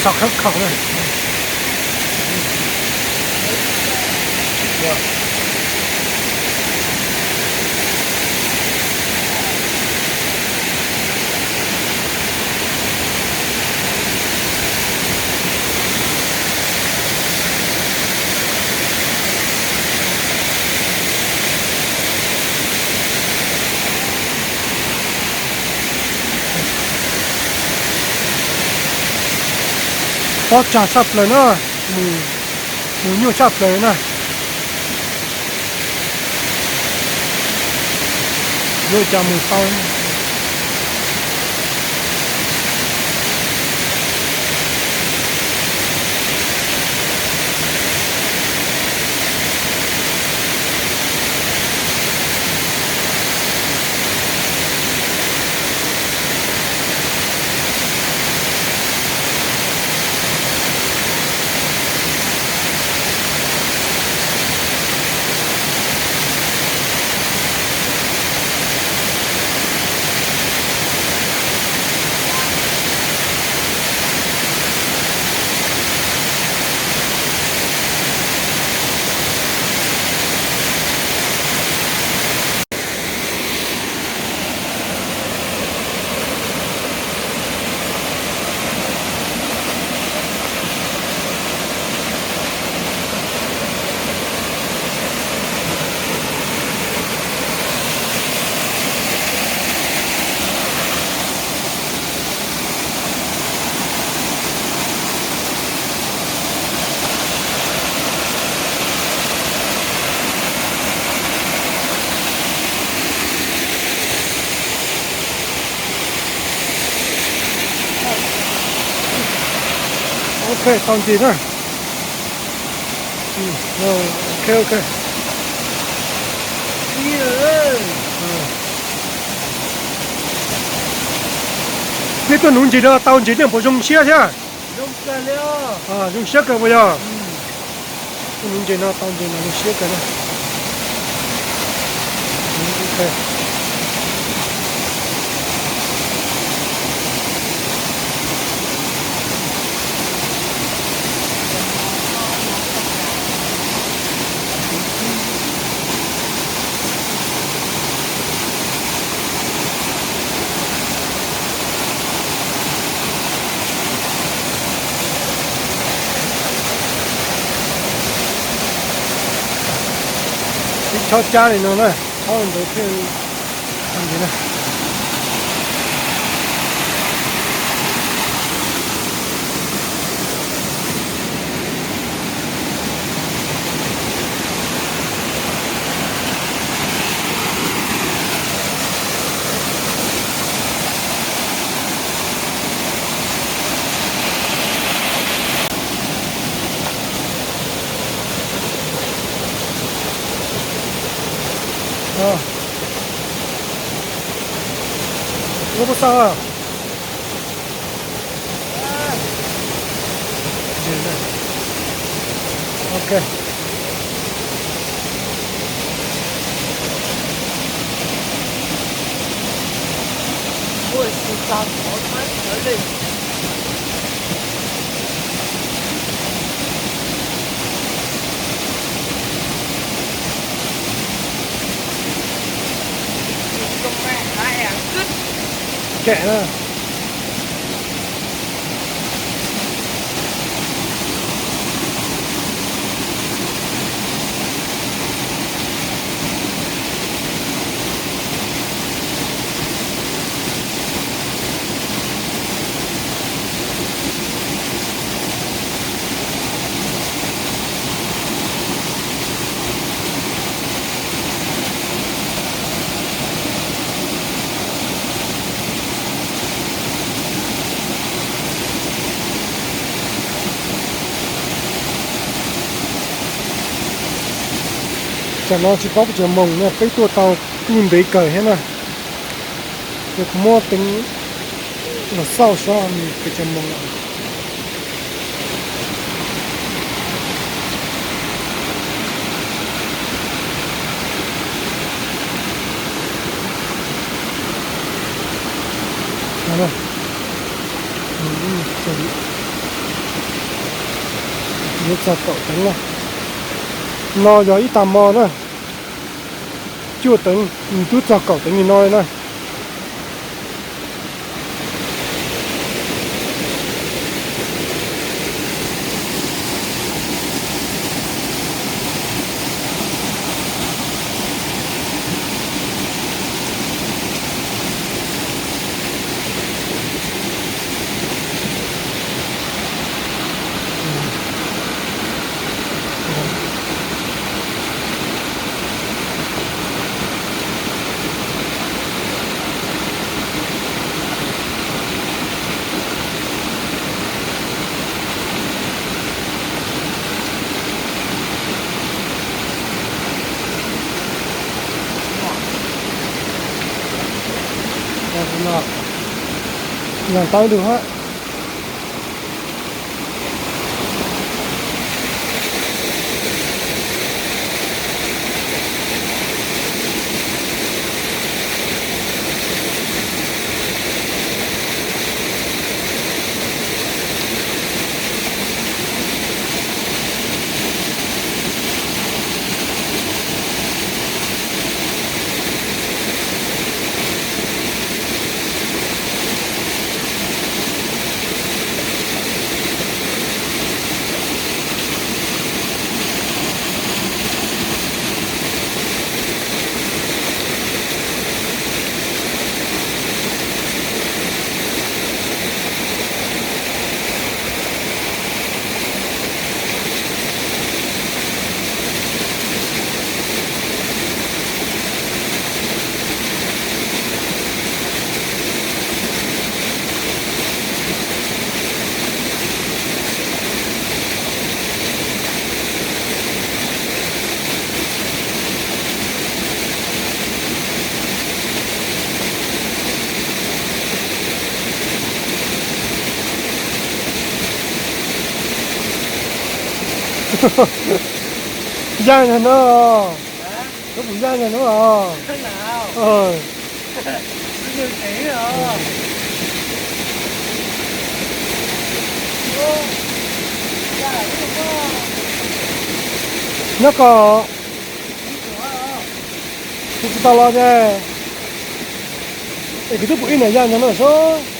Tso khawb khaum na. Pob tsag tshaj plaws na, mus, mus nyuaj tshaj plaws na. Yuav ua cas mus tau. Ok, tau ntsis na. Ok, ok. Nej tuaj nuv ntses no tau ntses nej puas zoo siab thiab? Zoo siab kawg puas yog? Tuaj nuv ntses no tau ntses no zoo siab kawg na. Ib chob cab li no na, chob ntawd thiaj li na. Lub pub xaj. Ok. Kệ na. Tsam no tsis paub pes tsawg moos na, peb tuaj tau ntuj ntev kawg thiab na. Ces kuv muab teev los xauj saib nws pes tsawg moos lawm. Yuav txog kaum teev na. No yog ib tag hmo na. Cuaj teev, nws twb txog kaum teev li no li na. Nqa tau lug hab. Yaj nyag no, koj puas yaj nyag no os? Nyob koj, kuv tsis tau los ces, es kuv twb pum ib niam yaj nyag no sub.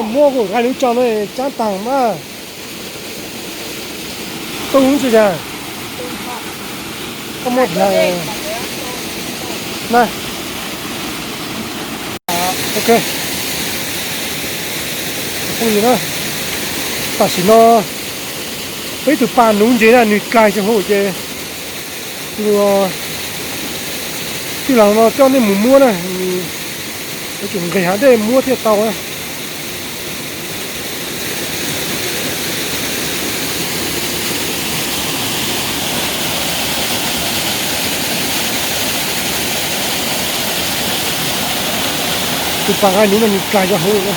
Muab kuv nqa lub tso no caab taag mas. Tub ntsis yag. Koj muab na. Ok. Phooj ywg na, tam sim no peb ib tug pas nuv ntses na nws kais tsaag hauv ces kuv tij laug no coj nej mus muab na, nws yuav tsum nqis hav dej muab thiaj tau na. Tus pas nqaij nuv no nws kais tsaag hauv na.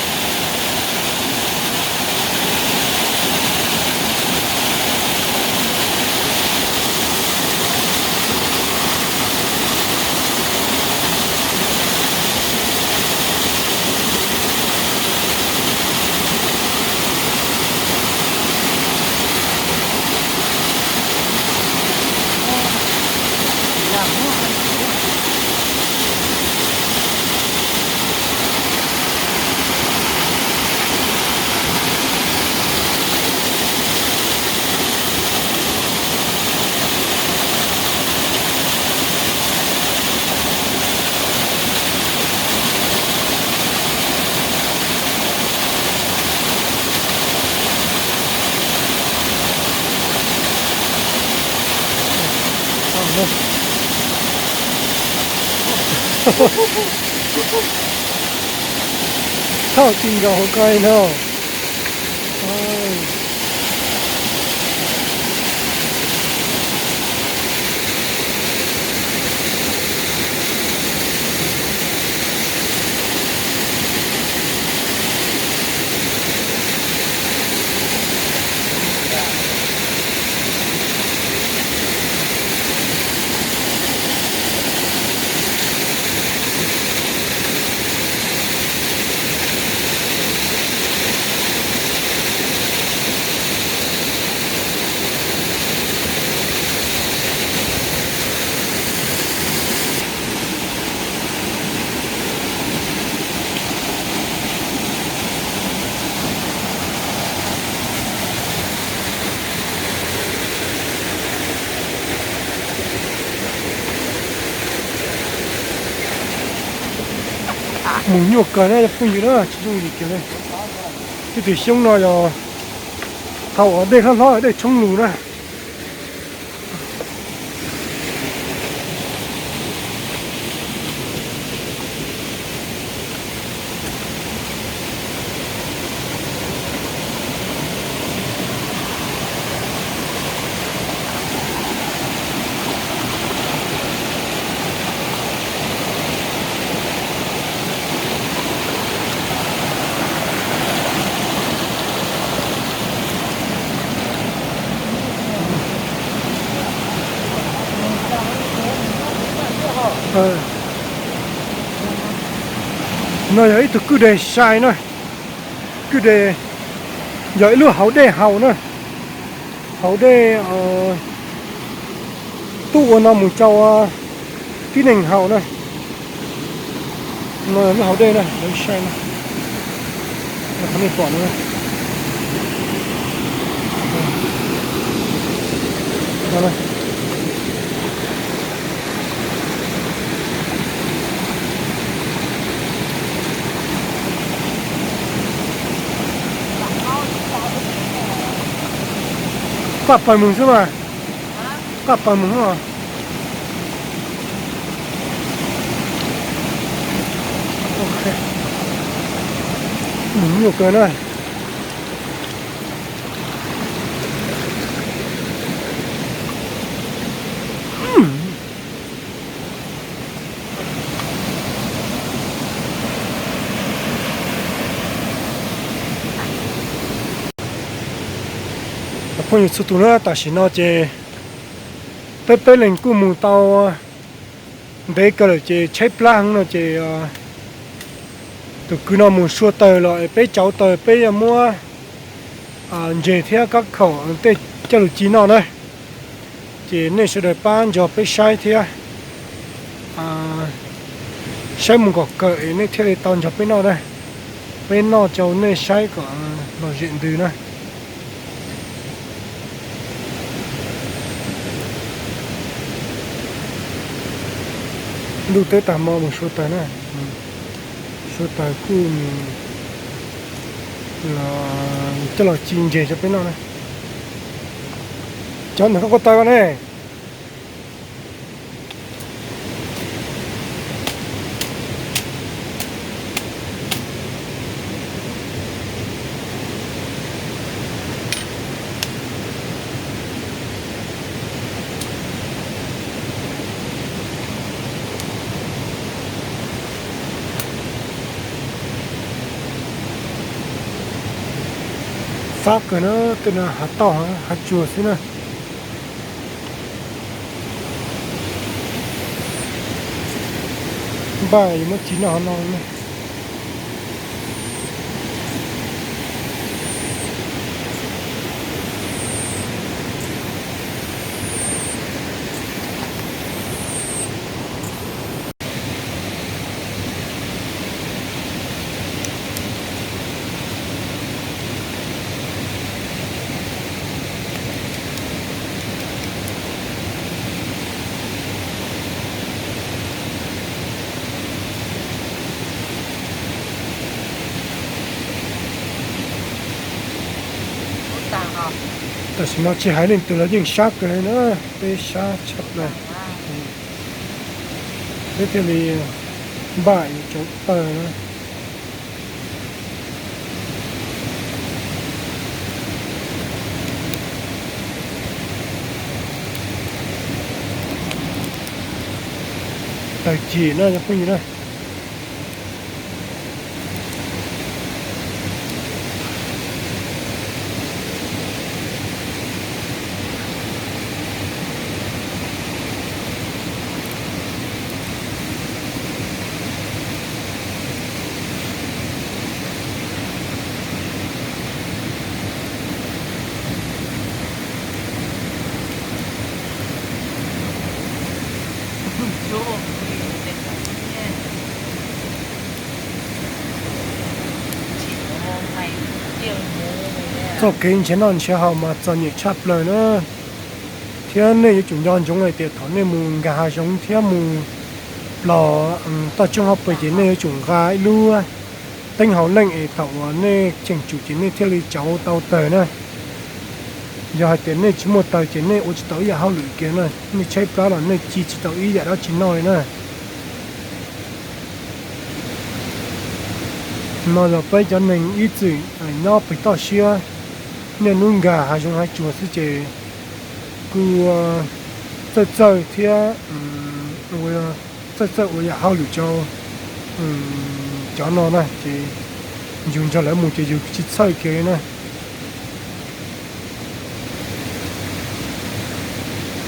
Thauj tsis nkaus hauv ko no. Mus nyuaj kawg na phooj ywg na, tsis yooj yim kiag li. Tej tus xyoob no yog thaum dej hlob hlob dej tshoob lug na. No yog ib tug kwj deg sai na. Kwj deg yog ib lub hauv dej haus na. Hauv dej tub ua no mus rau tib neeg haus na. No lub hauv dej na, lawv sai na. Qhov nej pom no. Paj paws mus xwb mas. Paj paws mus xwb mas. Mus nyuaj kawg na. Phooj ywg txhua tus na, tam sim no ces peb peb leeg kuj mus tau ntev kawg lawm ces tshaib plab heev no ces tus kwv no mus sua taws los es peb cauv taws peb yuav muab ntseg thiab kab khaum tej coj lus ci noj na. Ces nej sawv daws pab nrog peb saib thiab, saib mus kom kawg es nej thiaj li tau nrog peb noj na. Peb noj rau nej saib kom lom zem ntws na. Ntuj teb tag hmo mus sua taws na, sua taws kuj coj los ci ntseg rau peb noj na. Cov ntawm koj taws ne. Fab kawg na, tej no hav tauj hav tsuag xwb na. Npaj yuav muab ci noj hauv no. Tam sim no tsis hais leej twg los yeej sab kawg li na, peb sab tshaj plaws. Peb thiaj li npaj yuav cov taws na. Taws cim na cov phooj ywg na. Txoj kev nrhiav noj nrhiav haus mas txom nyem tshaj plaws na, thiab nej yuav tsum nco ntsoov hais tias thaum nej mus nkag hav zoov thiab mus Los toj roob hauv pes ces nej yuav tsum nqa ib lub teeb hauv leej es thaum uas nej cheem tsum ces nej thiaj li tsauv tau taws na. Yog hais tias nej tsis muaj taws ces nej ua tsis tau ib yam hauj lwm kiag na, nej tshaib plab los nej ci tsis tau ib yam dab tsi noj li na. No yog peb cov neeg ib txwm nyob pem toj siab, niaj hnub nkag hav zoov hav tsuag xwb ces kuj txawj txawj thiab, txawj txawj ua yam hauj lwm rau cov no na ces yus nrog lawv mus ces yus tsis txhawj kiag li na.